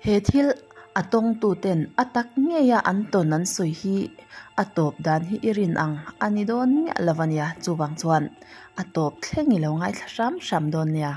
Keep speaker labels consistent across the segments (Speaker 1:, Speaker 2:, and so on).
Speaker 1: He thil a tawngtuten a tak ngeia an tawn an sawi hi a tawp dan hi i rin ang a ni dawn miah lo a nia, chuvang chuan a tawp thleng i lo ngaithla hram hram dawn nia.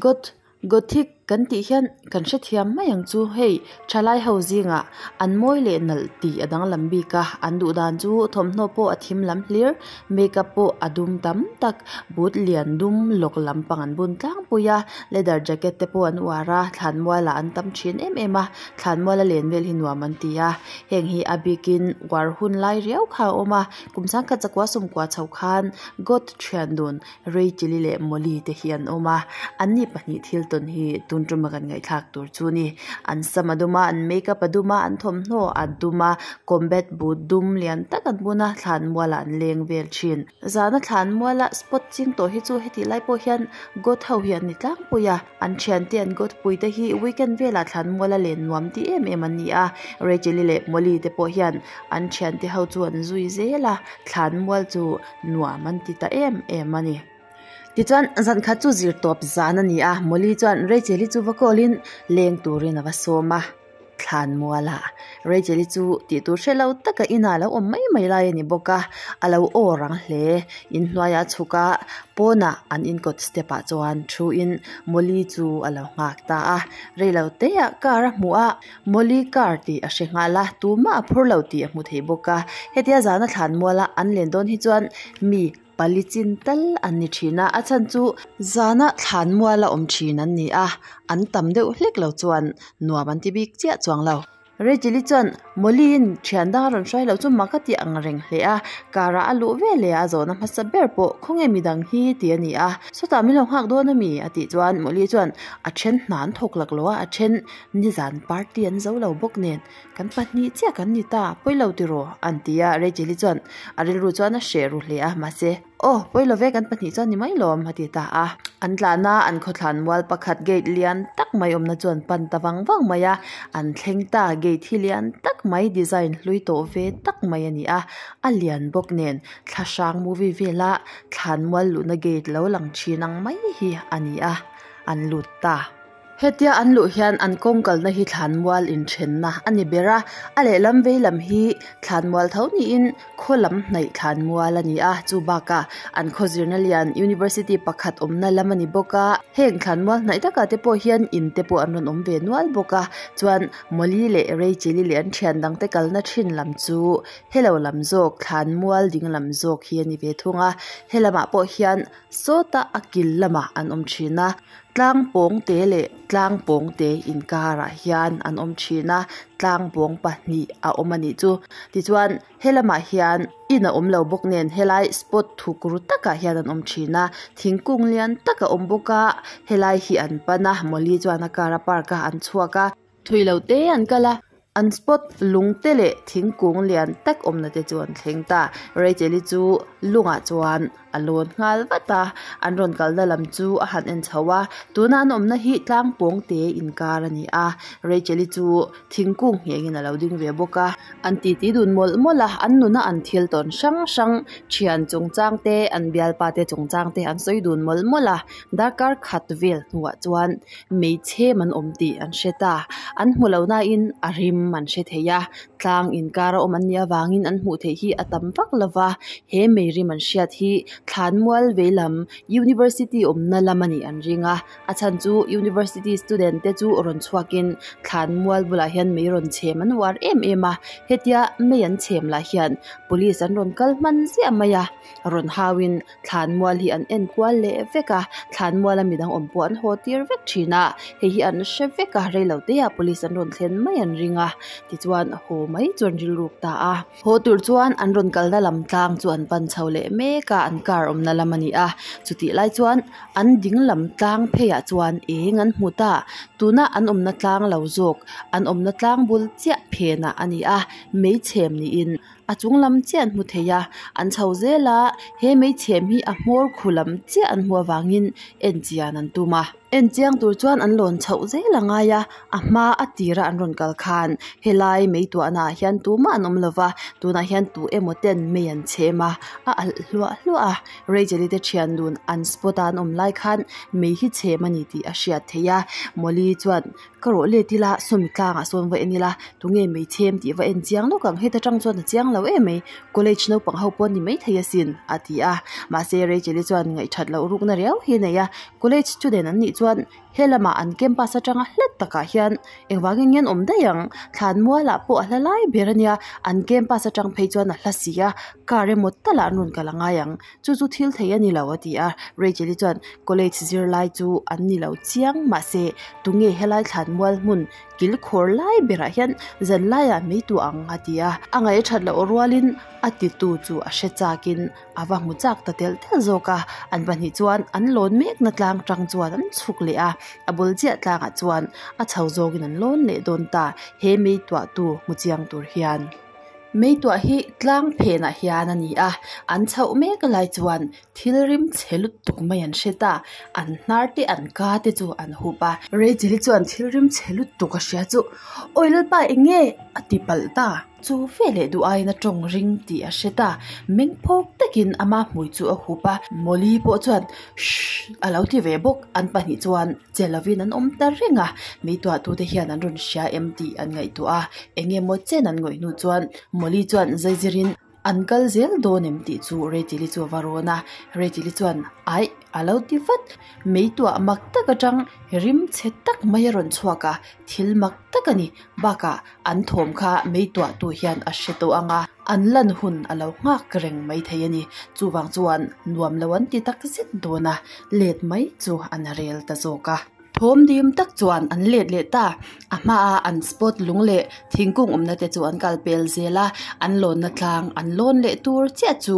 Speaker 1: Goth, Gothic kan tih hian kan hrethiam mai ang chu. Hei, thalai ho zingah an mawi leh nalh tih a danglam bik a, an duh dan chu thawmhnaw pawh a thim lam hlir, makeup pawh a dum tam tak, boot lian dum lawk lampang an bun tlangpui a, leather jacket te pawh an uar a, thlanmualah an tam thin em em a, thlanmuala len vel hi nuam an ti a, heng hi a bikin uar hun lai riau kha a awm a, kum sangkhat zakua sawmkua chho khan Goth thian dun Rachel-i leh Molly te hi an awm a, anni pahnih thil tawn hi tun tuma kan ngaihthlak tur chu a ni. An sam a dum a, an makeup a dum a, an thawmhnaw a dum a, combat boot dum lian tak an bun a, thlanmualah an leng vel thin. Zana thlanmuala spot ching tawh hi chu hetih lai pawh hian goth ho hi an ni tlangpui a, an thiante an goth pui te hi weekend velah thlanmuala len nuam ti em em an ni a, Rachel-i leh Molly te pawh hian an thiante ho chu an zui zel a, thlanmual chu nuam an ti ta em em a ni. Tichuan, zan khat chu zir tawp zan a ni a, Molly chuan Rachel-i chu va call-in leng turin a va sawm a, thlan mual a. Rachel-i chu tih tur hre lo taka inah a lo awm mai mai lai a ni bawk a, a lo aw rang hle. Inhnuaiah a chhuk a, pawnah an inkawt step-ah chuan thu-in Molly chu a lo nghak ta a. Rei lo teah car a hmuh a, Molly car tih a hre nghal a, tumah a phur lo tih a hmu thei bawk a. Hetia zana thlan muala an len dawn hi chuan mi pali chin tal an ni thin a, a chhan chu zana thlan muala awm thin an ni a, an tam deuh hlek lo chuan nuam an ti bik chiah chuang lo. Rachel-i chuan Molly-in thian dang a rawn hruai loh chu mak a ti ang reng hle a, car ah a luh ve leh a, a zawhna hmasa ber pawh khawnge midang hi tih a ni a, sawtah min lo nghak dawn a mi? a tih chuan Molly chuan a then hna an thawk lak lo a, a then Nizan party an zo lo bawk nen kan pahnih chiah kan ni ta, pawi lo tiraw? an ti a, Rachel-i chuan a rilru chuan a hreh ru hle a, mahse, Aw, pawi lo ve kan pahnih chuan ni mai lawm a ti ta a. An tlahna an khawthlan mual pakhat gate lian tak mai awmna chuan pan ta vang vang mai a, an thleng ta, gate hi lian tak mai design hlui tawh ve tak mai a ni a, a lian bawk nen thlahrang movie vela thlanmual luhna gate lo lang thin ang mai hi a ni a, an lut ta. Hetia an luh hian an kawng kalna hi thlanmual inthenna a ni ber a, a lehlam vei lam hi thlanmual tho niin khaw lam hnaih thlanmual a ni a, chu bakah an khaw zirna lian University pakhat awmna lam a ni bawk a, heng thlanmual hnaih takah te pawh hian in te pawh an rawn awm ve nual bawk a, chuan Molly leh Rachel-i leh an thian dangte kalna thin lam chu helo lam zawk thlanmual ding lam zawk hi a ni ve thung a, helamah pawh hian sawtah a kil lamah an awm thin a. Tlang pawng te leh tlang pawng te inkarah hian an awm thin a, tlang pawng pahnih a awm a nih chu. Tichuan he lamah hian in a awm lo bawk nen helai spot thuk ru takah hian an awm thin a, thingkung lian tak a awm bawk a, helai hi an pan a, Molly chuan a car a park a, an chhuak a. Thui lo te an kal a, an spot lung te leh thingkung lian tak awmna te chu an thleng ta. Rachel-i chu lungah chuan a lawn nghal vat a, an rawn kalna lam chu a han en chho a, tuna an awmna hi tlang pawng te inkar a ni a, Rachel-i chu thingkung nghengin a lo ding ve bawk a. An titi dun mawlh mawlh a, an nuna an thil tawn hrang hrang, thian chungchang te, an bialpa te chungchang te an sawi dun mawlh mawlh a, darkar khat vel hnuah chuan Hmeichhem an awm tih an hre ta. An hmu lo nain a rim an hre thei a, tlang inkar a awm an nih avangin an hmuh theih hi a tam vak lo va. He mei rim an hriat hi Thlanmual veilam University awmna lam a nih an ring a, a chhan chu University student te chu rawn chhuakin Thlanmual bulah hian mei rawn chhem an uar em em a, hetia mei an chhem lah hian Police an rawn kal hman ziah mai a, rawn hauin Thlanmual hi an en kual leh vek a, thlanmuala midang awm pawh an haw tir vek thin a, hei hi an hre vek a, reilo te ah police an rawn thlen mai an ring a, tichuan haw mai chu an rilruk ta a. Haw tur chuan an rawn kalna lam tlang chu an pan chho leh mek a, an car awmna lam a ni a, chutih lai chuan an ding lam tlang pheiah chuan eng an hmu ta, tuna an awmna tlang lo zawk an awmna tlang bul chiah phenah a ni a, meichhem niin A chung lam chiah an hmu thei a, an chho zel a, he meichhem hi a hmawr khu lam chiah an hmuh avangin en chian an tum a. En chiang tur chuan an lawn chhoh zel a ngai a, a hma a tira an rawn kal khan helai mei tuahna ah hian tumah an awm lova tunah hian tu emaw ten mei an chhem a a alh hluah hluah a Rachel-i te thian dun an spot a an awm lai khan mei hi chhem a ni tih a hriat theih a Mawli chuan ka rawh let ila sawmi tlangah sawn va en ila tunge mei chhem tih va en chiang lawk ang heta tang chuan a chiang lo em mai college naupang ho pawh a ni maithei asin a ti a mahse Rachel-i chuan ngaihthat loh rukna riau hi a nei a. College student an nih chuan he lamah an campus atanga hlat takah hian engvangin nge an awm daih ang thlan mualah pawh a hla lai ber ania an campus atang phei chuan a hla si a car emaw talah an rawn kal a ngai ang chu chu thil thei a ni lo a ti a Rachel-i chuan college zirlai chu an ni lo chiang mahse tunge helai thlan mual hmun kil khawr lai berah hian zan laiah mei tu ang a ti a a ngaih a that loh rualin a titu chu a hre chakin. A va hmu chak ta telh telh zawk a, an pahnih chuan an lawn mekna tlang tang chuan an chhuk leh a, a bul chiah tlangah chuan a chho zawngin an lawn leh dawn ta, he mei tuah tu hmu chiang tur hian. Mei tuah hi tlang phenah hian a ni a, an chhoh mek lai chuan thil rim chhe lutuk mai an hre ta, an hnar te an ka te chu an hup a. Rachel-i chuan thil rim chhe lutuk a hria chu, Awi Lalpa eng nge? a ti palh ta. Chu veleh duh aiin a tawng ring tih a hre ta. Meng phawk takin ama hmui chu a hup a, Mawli pawh chuan Shhh a lo ti ve bawk. An pahnih chuan che lovin an awm ta reng a, meituahtute hian an rawn hria em tih an ngaihtuah a. Eng emaw chen an ngawih hnu chuan Mawli chuan zaizirin an kal zel dawn em tih chu Rachel-i chu a va rawn a. Rachel-i chuan Aih a lo ti vat. Meituah mak tak atang rim chhe tak mai a rawn chhuak a, thil mak tak a ni. Bakah an thawm kha mei tuahtu hian a hre tawh ang a, an lan hun a lo nghak reng mai thei a ni. Chuvang chuan nuam lo an ti tak zet dawn a, let mai chu an rel ta zawk a. Thawm dim tak chuan an let leh ta. A hmaa an spot lung leh thingkung awmna te chu an kal pel zel a, an lawnna tlang an lawn leh tur chiah chu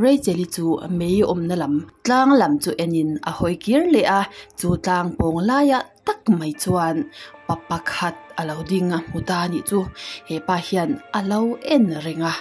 Speaker 1: Rachel-i chu mei awmna lam tlang lam chu enin a hawi kir leh a, chu tlang pawng laiah tak mai chuan pa pakhat a lo ding a hmu ta a nih chu he pa hian a lo en reng a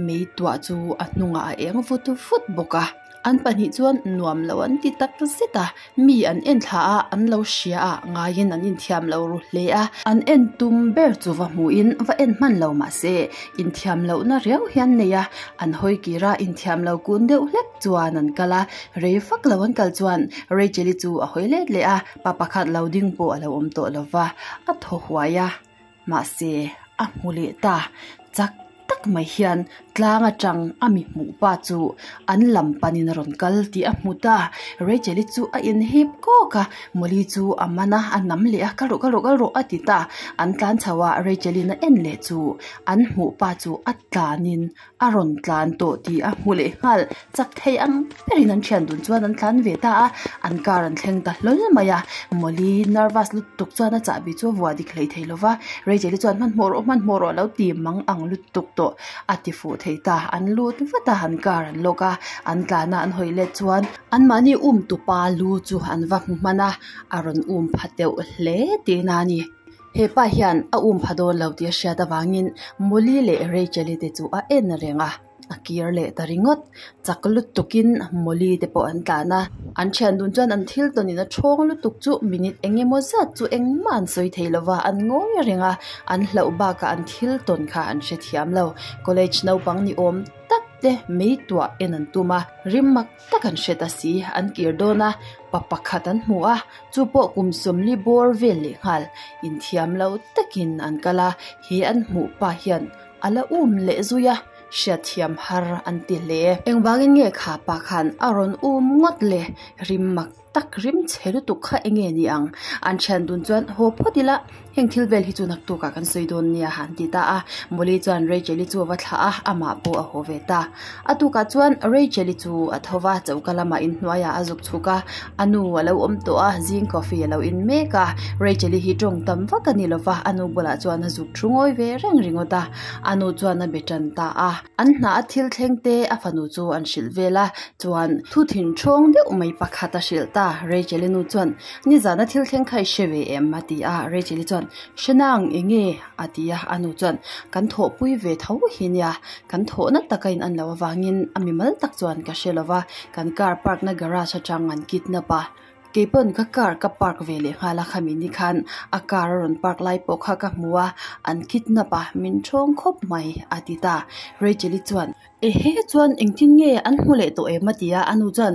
Speaker 1: mei tuah chu a hnungah a eng vut vut bawk a an pahnih chuan nuam lo an ti tak zet a mi an en thla a an lo hria a ngaiin an inthiam lo ru hle a an en tum ber chu va hmuhin va en hman lo mahse inthiam lohna riau hian nei a an hawi kir a inthiam lo kun deuh hlek chuan an kal a rei vak lo an kal chuan Rachel-i chu a hawi let leh a. Pa pakhat lo ding pawh a lo awm tawh lo va, a thaw huai a, mahse a hmu leh ta. Chak tak mai hian tlang atang a mi hmuh pa chu an lam panin a rawn kal tih a hmu ta. Rachel-i chu a inhip kawk a, Molly chu a man a, a nam leh a, Kal rawh, kal rawh, kal rawh a ti ta. An tlan chho a, Rachel-in a en leh chu an hmuh pa chu a tlanin A rawn tlan tawh tih a hmu leh nghal chak thei ang berin an thian dun chuan an tlan ve ta a, an car an thleng ta hlawl mai a, Molly nervous lutuk chuan a chahbi chu a vuah dik hlei thei lova, Rachel-i chuan hmanhmawh rawh hmanhmawh rawh a lo ti mang ang lutuk tawh a ti fuh thei ta, an lut vat a, an car an lawk a, an tlan a an hawi let chuan anmahni um tupa lu chu an va hmu hman a, a rawn um pha teuh hle tihna a ni. He pa hian a um pha dawn lo tih a hriat avangin Molly leh Rachel-i te chu a en reng a, a kir leh ta ringawt. Chak lutukin Molly te pawh an tlan a, an thian dun chuan an thil tawn in a thawng lutuk chu minute eng emaw zat chu engmah an sawi thei lova, an ngawi reng a, an hlauh bakah an thil tawn kha an hrethiam lo. College naupang ni awm tak te mei tuah en an tum a, rim mak tak an hre ta si, an kir dawn a, pa pakhat an hmu a, chu pawh kum sawmli bawr vel leh nghal inthiam lo takin an kal a, he an hmuh pa hian a la um leh zui a, hriatthiam har an ti hle. Engvangin nge kha pa khan a rawn um ngawt le? Rim mak tak rim chhe lutuk kha eng nge ni ang? An thian dun chuan haw phawt ila, heng thil vel hi chu naktukah kan sawi dawn nia han ti ta a. Molly chuan Rachel-i chu a va thlah a, amah pawh a haw ve ta. A tukah chuan Rachel-i chu a tho va, choka lamah inhnuaiah a zuk chhuk a, a nu a lo awm tawh a, zing coffee a lo in mek a. Rachel-i hi tawng tam vak a ni lo va, a nu bulah chuan a zuk thu ngawi ve reng ringawt a, a nu chuan a be tan ta a. An hna a thil thleng te a fanu chu an hrilh vel a, chuan thu thin thawng deuh mai pakhat a hrilh ta. Rachel-i nu chuan, Nizana thil thleng kha i hre ve em? a ti a, Rachel-i chuan, Hre nang, eng nge? a ti a, a nu chuan, Kan thawhpui ve tho hi nia, kan thawhna taka in an loh avangin a mimal tak chuan ka hre lo va, kan car park na garage atang an kidnap a. Keipawn ka car ka park ve leh nghal a, khami ni khan a car a rawn park lai pawh kha ka hmu a, an kidnap a, min thawng khawp mai a ti ta. Rachel-i chuan, Ehe chuan engtin nge an hmu leh tawh em? a ti a, a nu chuan,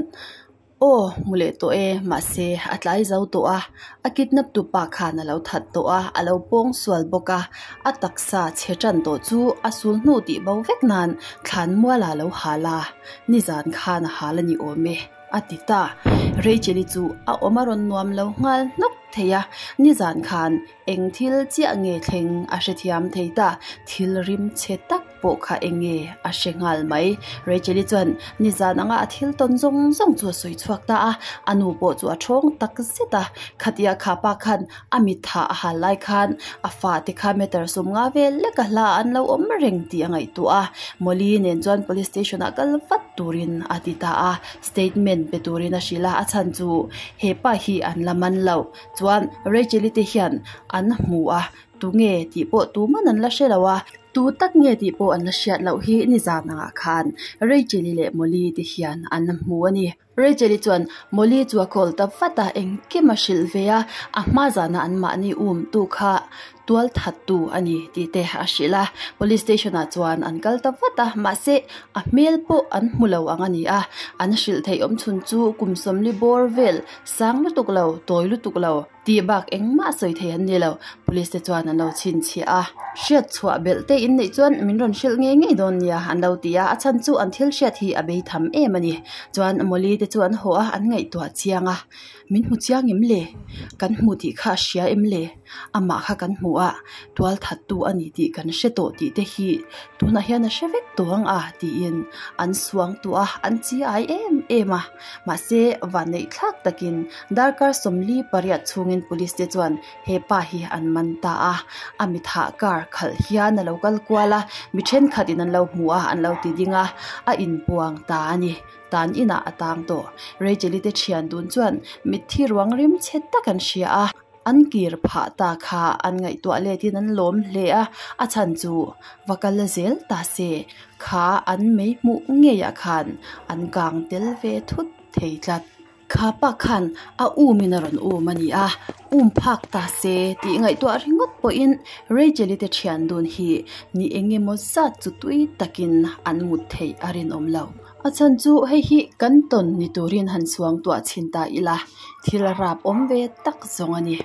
Speaker 1: Aw, hmu leh tawh e, mahse a tlai zo tawh a, a kidnap tu pa khan a lo that tawh a, a lo pawng sual bawk a, a taksa chhe tan tawh chu a sul hnu tih bo vek nan thlan mual ah lo hal a, nizan khan a hal a ni awm e, a ti ta. Rachel-i chu a awm a rawn nuam lo nghal hnawk thei a, nizan khan eng thil chiah nge thleng a hrethiam thei ta, thil rim chhe tak pawh kha eng nge a hre nghal mai. Rachel-i chuan nizan anga a thil tawn zawng zawng chu a sawi chhuak ta a, a nu pawh chu a thawng tak zet a. Khatia kha pa khan a mitthah a hal lai khan a fate kha meter sum nga vel lek a hla an lo awm reng tih a ngaihtuah a. Molly nen chuan police station ah kal vat turin a ti ta a, statement pe turin a hrilh a, a chhan chu he pa hi an la man lo. Chuan Rachel-i te hian an hmu a, Tunge tih pawh tuman an la hre lo a, tu tak nge tih pawh an la hriat loh hi nizan angah khan Rachel-i leh Molly te hian an hmu a ni. Rachel-i chuan Molly chu a call ta vat a, engkim a hrilh ve a, a hma zana anmahni um tu kha tual that tu a ni tih te a hrilh a. Police station ah chuan an kal ta vat a, mahse a hmel pawh an hmu lo ang a ni a, an hrilh theih awmchhun chu kum sawmli bawr vel sang lutuk lo, tawi lutuk lo. Tih bak engmah sawi thei an ni lo, police te chuan an lo chhinchhiah a. Hriat chhuah belh te in neih chuan min rawn hrilh ngei ngei dawn nia an lo ti a, a chhan chu an thil hriat hi a bei tham em a ni. Chuan Molly te chu an haw a, an ngaihtuah chiang a, Min hmu chiang em le? Kan hmu tih kha a hria em le? Amah kha kan hmu a, tual that tu a ni tih kan hre tawh tih te hi tunah hian a hre vek tawh ang a tiin an suang tuah a, an chi ai em em a. Mahse vanneih thlak takin Darkar 48 chhungin police te chuan he pa hi an man ta a, a mi thah car khalh hian a lo kal kual a, mi thenkhat in an lo hmu a, an lo ti ding a, a inpuang ta a ni. Tan inah a tang tawh. Rachel-i te thian dun chuan mitthi ruang rim chhe tak an hria a, an kir phah ta kha an ngaihtuah let in an lawm hle a, a chhan chu va kal zel ta se, kha an mei hmuh ngeiah khan an kang tel ve thut thei tlat. Kha pa khan a um in a rawn um a ni a, um phak ta se tih ngaihtuah ringawt pawhin Rachel-i te thian dun hi ni eng emaw zat chu tui takin an mut theih a rinawm lo. A chhan chu hei hi kan tawn ni turin han suangtuah chhin ta ila, thil rap awm ve tak zawng a ni.